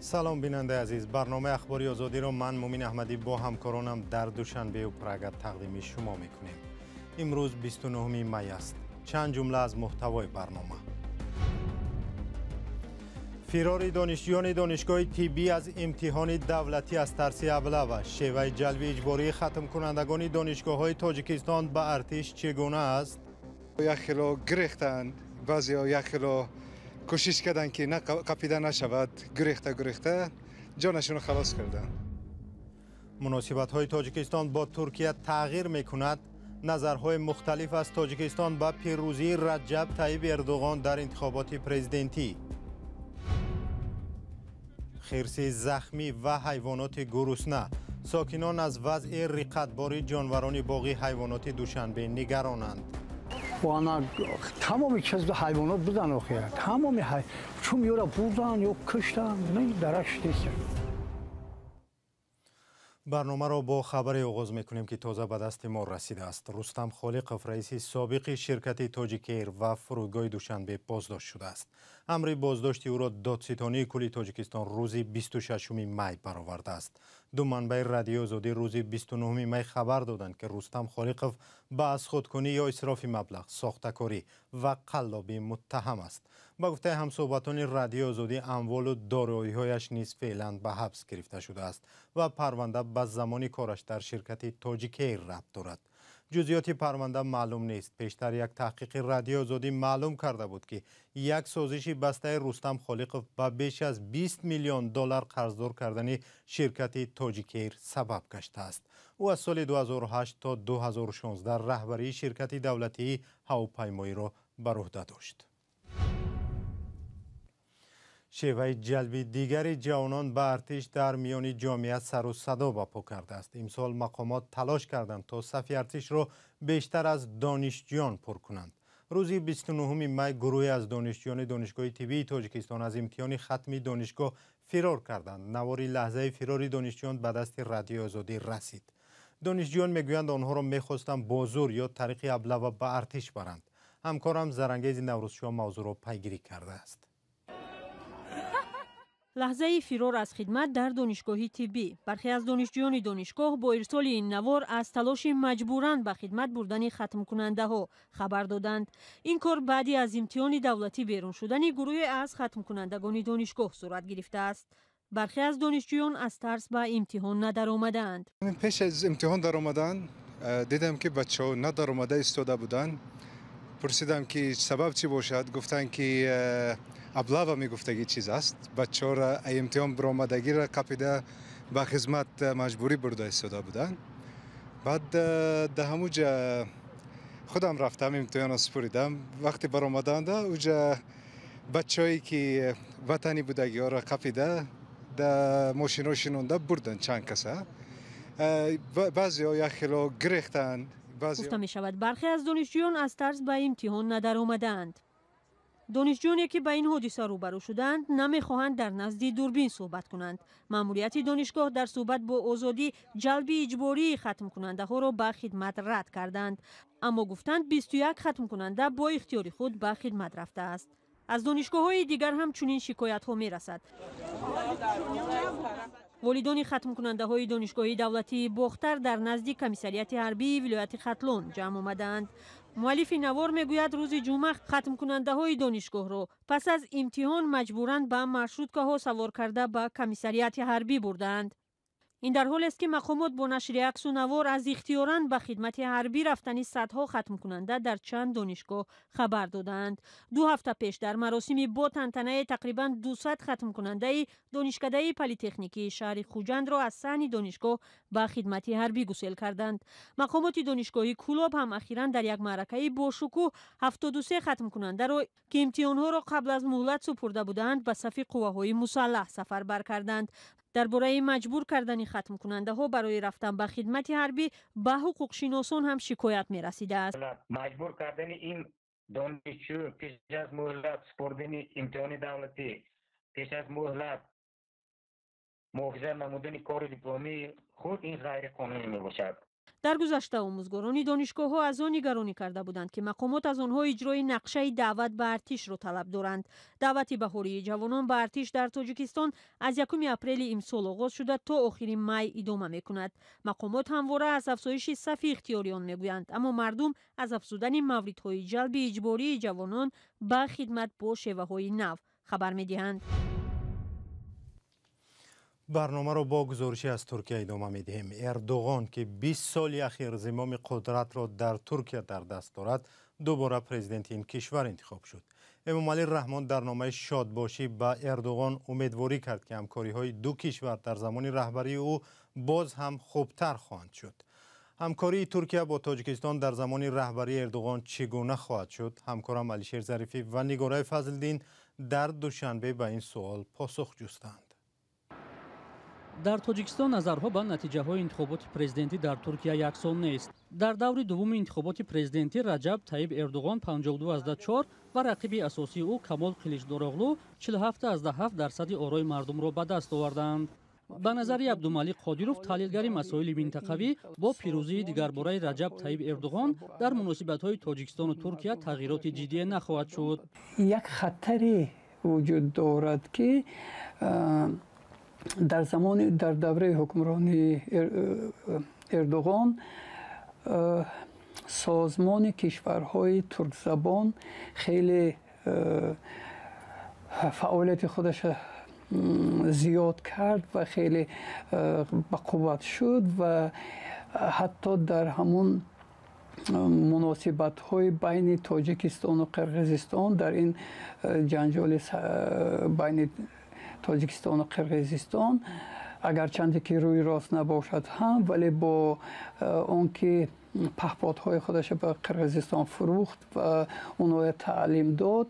Салом, бинандаи азиз. Барномаи Ахбори Озодиро ман, Мумин Аҳмадӣ, бо ҳамкоронам дар Душанбеу Прага тақдими шумо мекунем. Имрӯз 29 май аст. Чанд ҷумла аз муҳтавои барнома. Фирори донишҷӯёни донишгоҳи тиббӣ аз имтиҳони давлатӣ аз тарси облава, шеваи ҷалби иҷбории хатмкунандагони донишгоҳҳои Тоҷикистон ба артиш чӣ гуна аст? Як хело гирехтанд, баъзеҳо як хело кӯшиш карданд, ки қапида нашавад, гурехта гурехта ҷонашонро халос карданд. Муносибатҳои Тоҷикистон бо Туркия тағйир мекунад. Назарҳои мухталиф аз Тоҷикистон ба пирӯзии Раҷаб Таиб Эрдуғон дар интихоботи президентӣ, хирси захмӣ ва ҳайвоноти гурусна. Сокинон аз вазъи риқатбори ҷонварони боғи ҳайвоноти Душанбе нигаронанд. Тамоми чиз ҳайвонот будан, охир тамоми чум ёра бурдан ё куштан, дараш нест. Барномаро бо хабаре оғоз мекунем, ки тоза ба дасти мо расидааст. Рустам Холиқов, раиси собиқи ширкати Тоҷикэйр ва фурудгоҳи Душанбе, боздошт шудааст. Амри боздошти ӯро Додситонии кулли Тоҷикистон рӯзи 26 май баровардааст. Ду манбаи Радиои Озодӣ рӯзи 29 май хабар доданд, ки Рустам Холиқов ба азхудкунӣ ё исрофи маблағ, сохтакорӣ ва қаллобӣ муттаҳам аст. Ба гуфтаи ҳамсӯҳбатони Радиои Озодӣ, амволу дороиҳояш низ феълан ба ҳабс гирифта шудааст ва парванда ба замони кораш дар ширкати Тоҷикэйр рабт дорад. Ҷузъиёти парванда маълум нест. Пештар як таҳқиқи Радиои Озодӣ маълум карда буд, ки як созиши бастаи Рустам Холиқов ба беш аз 20 миллион доллар қарздор кардани ширкати Тоҷикэйр сабаб гаштааст. Ӯ аз соли 2008 то 2016 раҳбарии ширкати давлатии ҳавопаймоиро бар уҳда дошт. Шеваи ҷалби дигари ҷавонон ба артиш дар миёни ҷомеа сару садо ба по кардааст. Имсол мақомот талош карданд, то сафи артишро бештар аз донишҷӯён пур кунанд. Рӯзи 29 май гурӯҳе аз донишҷӯёни Донишгоҳи тиббии Тоҷикистон аз имтиҳони хатми донишгоҳ фирор карданд. Навори лаҳзаи фирори донишҷӯён ба дасти Радиои Озодӣ расид. Донишҷӯён мегӯянд, онҳоро мехостанд бо зур ё тариқи облава ба артиш баранд. Ҳамкорам Зарангези Наврӯзшоҳ мавзӯъро пайгирӣ кардааст. Лаҳзаи фирор аз хидмат дар донишгоҳи тиббӣ. Бархе аз донишҷӯёни донишгоҳ бо ирсоли ин навор аз талоши маҷбуран ба хидмат бурдани хатмкунандаҳо хабар доданд. Ин кор баъди аз имтиҳони давлатӣ берун шудани гурӯҳе аз хатмкунандагони донишгоҳ сурат гирифтааст. Бархе аз донишҷӯён аз тарс ба имтиҳон надаромадаанд. Пеш аз имтиҳон даромадан дидам, ки бачаҳо надаромада истода буданд. Пурсидам, ки сабаб чӣ бошад. Гуфтанд, ки облава мегуфтагӣ чиз аст, бачаҳоро имтиҳон биромадагиро қапида ба хизмат маҷбурӣ бурда истода буданд. Баъд дар ҳамуҷа худам рафтам, имтиҳонро супуридам. Вақте баромаданда, уҷа бачаҳое ки ватанӣ будагиҳоро қапида дар мошино шинонда бурданд чанд каса. Баъзеҳо як хело гирехтанд. Гуфта мешавад, бархе аз донишҷӯён аз тарс ба имтиҳон надаромадаанд. Донишҷӯёне, ки ба ин ҳодиса рӯбарӯ шудаанд, намехоҳанд дар назди дурбин суҳбат кунанд. Маъмурияти донишгоҳ дар суҳбат бо Озодӣ ҷалби иҷбории хатмкунандаҳоро ба хидмат рад карданд, аммо гуфтанд, 21 хатмкунанда бо ихтиёри худ ба хидмат рафтааст. Аз донишгоҳҳои дигар ҳам чунин шикоятҳо мерасад. Волидони хатмкунандаҳои Донишгоҳи давлатии Бохтар дар назди комиссариати ҳарбии вилояти Хатлон ҷамъ омадаанд. Муаллифи навор мегӯяд, рӯзи ҷумъа хатмкунандаҳои донишгоҳро пас аз имтиҳон маҷбуран ба маршруткаҳо савор карда, ба комиссариати ҳарбӣ бурдаанд. Ин дар ҳолест, ки мақомот бо нашри аксу навор аз ихтиёран ба хидмати ҳарбӣ рафтани садҳо хатмкунанда дар чанд донишгоҳ хабар додаанд. 2 ҳафта пеш дар маросими бо тантанае тақрибан 200 хатмкунандаи Донишкадаи политехникии шаҳри Хуҷандро аз саҳни донишгоҳ ба хидмати ҳарбӣ гусел карданд. Мақомоти донишгоҳи Кӯлоб ҳам ахиран дар як маъракаи бошукӯҳ 73 хатмкунандаро, ки имтиҳонҳоро қабл аз муҳлат супурда буданд, ба сафи қувваҳои мусаллаҳ сафарбар карданд. Дар бораи маҷбур кардани хатмкунандаҳо барои рафтан ба хидмати ҳарбӣ ба ҳуқуқшиносон ҳам шикоят мерасидааст. Маҷбур кардани ин донишҷӯ пеш аз муҳлат супурдани имтиҳони давлатӣ, пеш аз муҳлат муҳофизат намудани кори дипломии худ, ин ғайриқонунӣ мебошад. Дар гузашта омӯзгорони донишгоҳҳо аз он нигаронӣ карда буданд, ки мақомот аз онҳо иҷрои нақшаи даъват ба артишро талаб доранд. Даъвати баҳории ҷавонон ба артиш дар Тоҷикистон аз 1 апрели имсол оғоз шуда, то охири май идома мекунад. Мақомот ҳамвора аз афзоиши сафи ихтиёриён мегӯянд, аммо мардум аз афзудани мавридҳои ҷалби иҷбории ҷавонон ба хидмат бо шеваҳои нав хабар медиҳанд. Барномаро бо гузоришӣ аз Туркия идома медиҳем. Эрдоғон, ки 20 соли ахир зимоми қудратро дар Туркия дар даст дорад, дубора президенти ин кишвар интихоб шуд. Эмомалӣ Раҳмон дар номаи шодбошӣ ба Эрдоғон умедворӣ кард, ки ҳамкориҳои ду кишвар дар замони раҳбарии ӯ боз ҳам хубтар хоҳанд шуд. Ҳамкории Туркия бо Тоҷикистон дар замони раҳбарии Эрдоғон чӣ гуна хоҳад шуд? Ҳамкорам Алишер Зарифӣ ва Нигораи Фазлиддин дар Душанбе ба ин суол посух ҷустанд. Дар Тоҷикистон назарҳо ба натиҷаҳои интихоботи президентӣ дар Туркия яксон нест. Дар даври дуввуми интихоботи президентӣ Раҷаб Таиб Эрдоғон 52,4 ва рақиби асосии ӯ Камол Қиличдороғлу 47,7% орои мардумро ба даст оварданд. Ба назари Абдумалик Қодиров, таҳлилгари масоили минтақавӣ, бо пирӯзии дигарбораи Раҷаб Таиб Эрдоғон дар муносибатҳои Тоҷикистону Туркия тағйироти ҷиддие нахоҳад шуд. Як хатаре вуҷуд дорад, ки дар замони дар давраи ҳукмронии Эрдоғон созмони кишварҳои туркзабон хеле фаъолияти худаш зиёд кард ва хеле ба қувват шуд ва ҳатто дар ҳамун муносибатҳои байни Тоҷикистону Қирғизистон, дар ин ҷанҷоли байни Тоҷикистону Қирғизистон, агарчанде ки рӯи рост набошад ҳам, вале бо он ки паҳподҳои худашро ба Қирғизистон фурӯхт ва онҳоя таълим дод,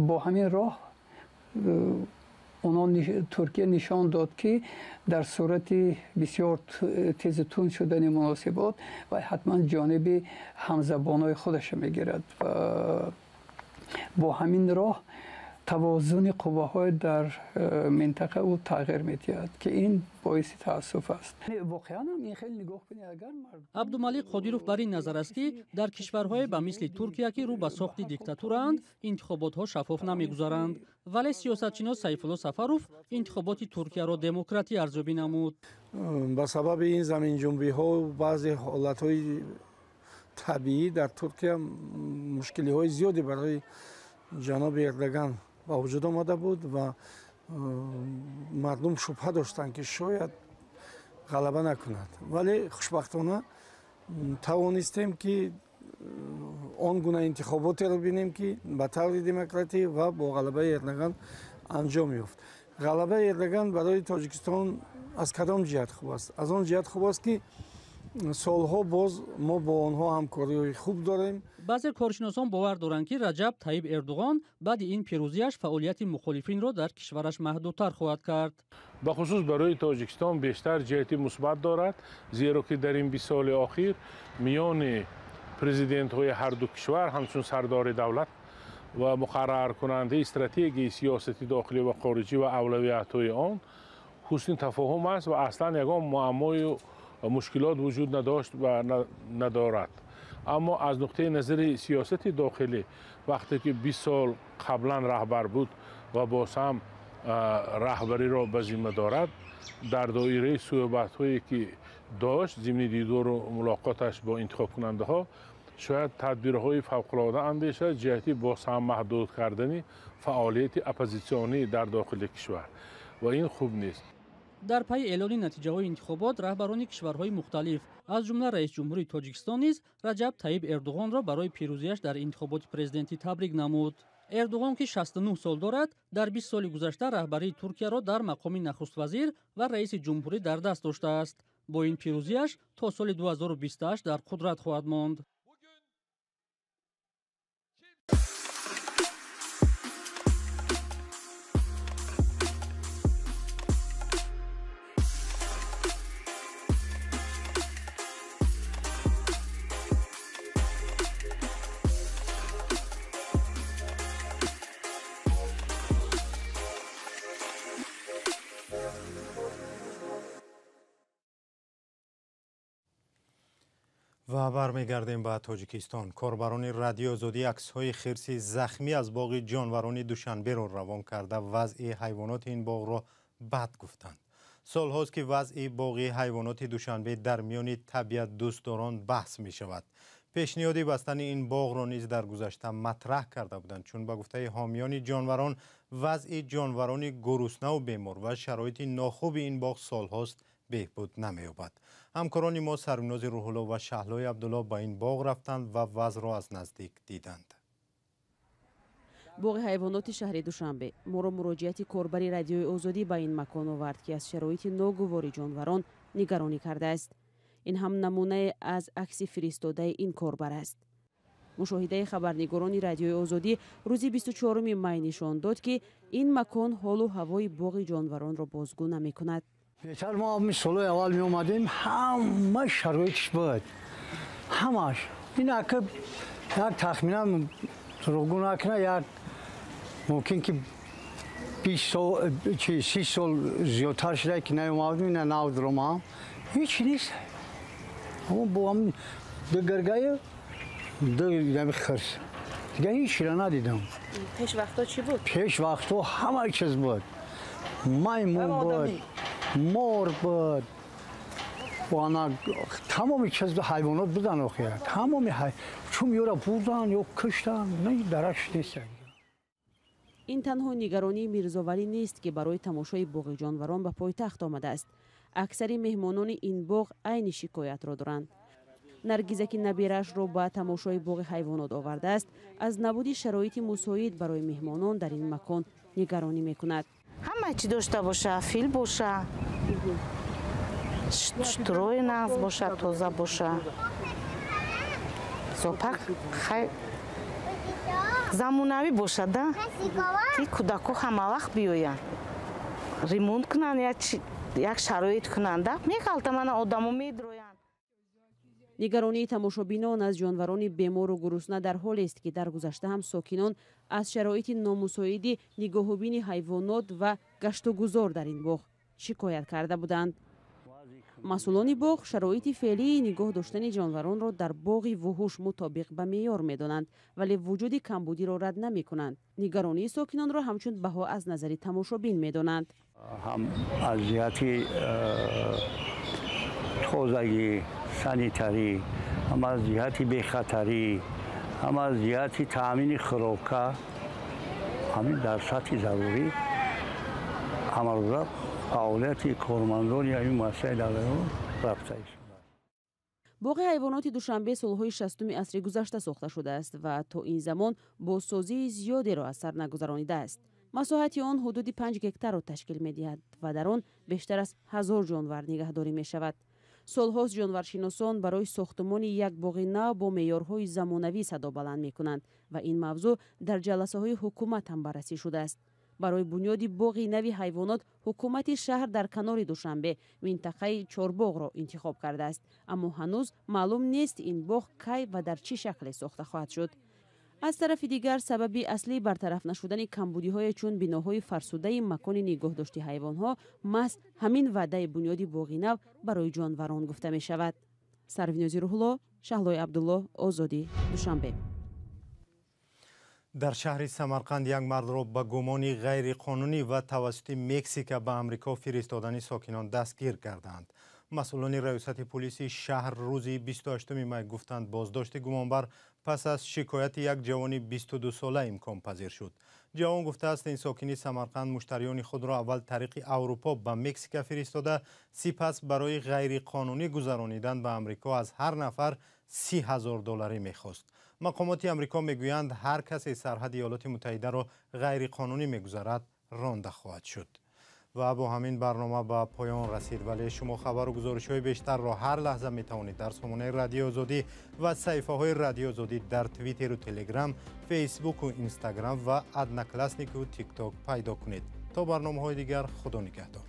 бо ҳамин роҳ онҳо Туркия нишон дод, ки дар сурати бисёр тезу тунд шудани муносибот ва ҳатман ҷониби ҳамзабонҳои худашро мегирад ва бо ҳамин роҳ тавозуни қувваҳои дар минтақа ӯ тағйир медиҳад, ки ин боиси таассуф аст. Воқеан ҳам ин хеле нигоҳ кунед, агар Абдумалик Қодиров бар ин назар аст, ки дар кишварҳое ба мисли Туркия, ки рӯ ба сохти диктатураанд, интихоботҳо шаффоф намегузаранд. Вале сиёсатшинос Сайфулло Сафаров интихоботи Туркияро демократӣ арзёбӣ намуд. Ба сабаби ин заминҷунбиҳо баъзе ҳолатҳои табиӣ дар Туркия мушкилиҳои зиёде барои ҷаноби Эрдоган ба вуҷуд омада буд ва мардум шубҳа доштанд, ки шояд ғалаба накунад. Вале хушбахтона тавонистем, ки он гуна интихоботеро бинем, ки ба таври демократӣ ва бо ғалабаи Эрдоган анҷом ёфт. Ғалабаи Эрдоган барои Тоҷикистон аз кадом ҷиҳат хуб аст? Аз он ҷиҳат хуб аст, ки солҳо боз мо бо онҳо ҳамкориҳои хуб дорем. Баъзе коршиносон бовар доранд, ки Раҷаб Таиб Эрдоғон баъди ин пирӯзиаш фаъолияти мухолифинро дар кишвараш маҳдудтар хоҳад кард. Бахусус барои Тоҷикистон бештар ҷиҳати мусбат дорад, зеро ки дар ин 20 соли охир миёни президентҳои ҳарду кишвар ҳамчун сардори давлат ва муқарраркунандаи стратегияи сиёсати дохилӣ ва хориҷӣ ва авлавиятҳои он ҳусни тафоҳум аст ва аслан ягон муаммою мушкилот вуҷуд надошт ва надорад. Аммо аз нуқтаи назари сиёсати дохилӣ, вақте ки 20 сол қаблан раҳбар буд ва боз ҳам раҳбариро ба зимма дорад, дар доираи суҳбатҳое ки дошт зимни дидору мулоқоташ бо интихобкунандаҳо, шояд тадбирҳои фавқулода андешад ҷиҳати боз ҳам маҳдуд кардани фаъолияти оппозитсионӣ дар дохили кишвар ва ин хуб нест. Дар пайи эълони натиҷаҳои интихобот раҳбарони кишварҳои мухталиф, аз ҷумла раиси ҷумҳури Тоҷикистон низ Раҷаб Таиб Эрдоғонро барои пирӯзиаш дар интихоботи президентӣ табрик намуд. Эрдоғон, ки 69 сол дорад, дар 20 соли гузашта раҳбарии Туркияро дар мақоми нахуствазир ва раиси ҷумҳурӣ дар даст доштааст. Бо ин пирӯзиаш то соли 2028 дар қудрат хоҳад монд. Ва бармегардем ба Тоҷикистон. Корбарони Радиои Озодӣ аксҳои хирси захмӣ аз боғи ҷонварони Душанберо равон карда, вазъи ҳайвоноти ин боғро бад гуфтанд. Солҳост, ки вазъи боғи ҳайвоноти Душанбе дар миёни табиатдӯстдорон баҳс мешавад. Пешниҳоди бастани ин боғро низ дар гузашта матраҳ карда буданд, чун ба гуфтаи ҳомиёни ҷонварон вазъи ҷонварони гуруснаву бемор ва шароити нохуби ин боғ солҳост беҳбуд намеёбад. Ҳамкорони мо Сарвинози Рӯҳулло ва Шаҳлои Абдулло ба ин боғ рафтанд ва вазъро аз наздик диданд. Боғи ҳайвоноти шаҳри Душанбе. Моро муроҷиати корбари Радиои Озодӣ ба ин макон овард, ки аз шароити ногувори ҷонварон нигаронӣ кардааст. Ин ҳам намунае аз акси фиристодаи ин корбар аст. Мушоҳидаи хабарнигорони Радиои Озодӣ рӯзи 24 май нишон дод, ки ин макон ҳолу ҳавои боғи ҷонваронро бозгӯ намекунад. Пештар мо солҳои аввал меомадем, ҳама шароитш буд, ҳамаш. Ин ака як тахминан дурӯғгӯ накунад, як мумкин ки 20 сол, 30 сол зиёдтар шуда, ки наомадем, ина нав дуромам, ҳеч нест. Бо ҳам ду гиргаю ду хирс, дига ҳечро надидам. Пеш вақтҳо чӣ буд? Пеш вақтҳо ҳама чиз буд, маймун буд, мор буд, тамоми чиз ҳайвонот будан. Охир тамоми чун ёра бурдан ё куштан, дараш нест. Ин танҳо нигаронии Мирзовалӣ нест, ки барои тамошои боғи ҷонварон ба пойтахт омадааст. Аксари меҳмонони ин боғ айни шикоятро доранд. Наргиза, ки набираашро ба тамошои боғи ҳайвонот овардааст, аз набуди шароити мусоид барои меҳмонон дар ин макон нигаронӣ мекунад. Ҳама чӣ дошта боша, фил боша, шутурои нағз боша, тоза боша, зоопарк хай замонавӣ бошад, да, ки кӯдако ҳама вақт биёянд, ремонт кунанд, як шароит кунанд, да, меғалта мана одамо медроянд. Нигаронии тамошобинон аз ҷонварони бемору гурусна дар ҳолест, ки дар гузашта ҳам сокинон аз шароити номусоиди нигоҳубини ҳайвонот ва гаштугузор дар ин боғ шикоят карда буданд. Масъулони боғ шароити феълии нигоҳ доштани ҷонваронро дар боғи вуҳуш мутобиқ ба меъёр медонанд, вале вуҷуди камбудиро рад намекунанд. Нигаронии сокинонро ҳамчун баҳо аз назари тамошобин медонанд. Ҳам аз ҷиҳати тозагӣ, санитарӣ, ҳам аз ҷиҳати бехатарӣ, ҳам аз ҷиҳати таъмини хӯрока, ҳамин дар сатҳи зарурӣ ҳамарӯза фаъолияти кормандони ҳамин муассисаи давлатиро рафта истодааст. Боғи ҳайвоноти Душанбе солҳои 60-уми асри гузашта сохта шудааст ва то ин замон бозсозии зиёдеро аз сар нагузаронидааст. Масоҳати он ҳудуди 5 гектарро ташкил медиҳад ва дар он бештар аз 1000 ҷонвар нигаҳдорӣ мешавад. Солҳост ҷонваршиносон барои сохтумони як боғи нав бо меъёрҳои замонавӣ садо баланд мекунанд ва ин мавзӯъ дар ҷаласаҳои ҳукумат ҳам баррасӣ шудааст. Барои бунёди боғи нави ҳайвонот ҳукумати шаҳр дар канори Душанбе минтақаи Чорбоғро интихоб кардааст, аммо ҳанӯз маълум нест ин боғ кай ва дар чӣ шакле сохта хоҳад шуд. Аз тарафи дигар, сабаби аслии бартараф нашудани камбудиҳое чун биноҳои фарсудаи макони нигоҳдошти ҳайвонҳо маҳз ҳамин ваъдаи бунёди боғи нав барои ҷонварон гуфта мешавад. Сарвинози Рӯҳулло, Шаҳлои Абдулло, Озодӣ, Душанбе. Дар шаҳри Самарқанд як мардро ба гумони ғайриқонунӣ ва тавассути Мексика ба Амрико фиристодани сокинон дастгир карданд. Масъулони раёсати полиси шаҳр рӯзи 28 май гуфтанд, боздошти гумонбар пас аз шикояти як ҷавони 22-сола имконпазир шуд. Ҷавон гуфтааст, ин сокини Самарқанд муштариёни худро аввал тариқи Аврупо ба Мексика фиристода, сипас барои ғайриқонунӣ гузаронидан ба Амрико аз ҳар нафар 30 000 долларӣ мехост. Мақомоти Амрико мегӯянд, ҳар касе сарҳади Иёлоти Муттаҳидаро ғайриқонунӣ мегузарад, ронда хоҳад шуд. Ва бо ҳамин барнома ба поён расид, вале шумо хабару гузоришҳои бештарро ҳар лаҳза метавонед дар сомонаи Радиои Озодӣ ва саҳифаҳои Радиои Озодӣ дар Твиттеру Телеграм, Фейсбуку Инстаграм ва Однокласснику Тикток пайдо кунед. То барномаҳои дигар, Худо нигаҳдор.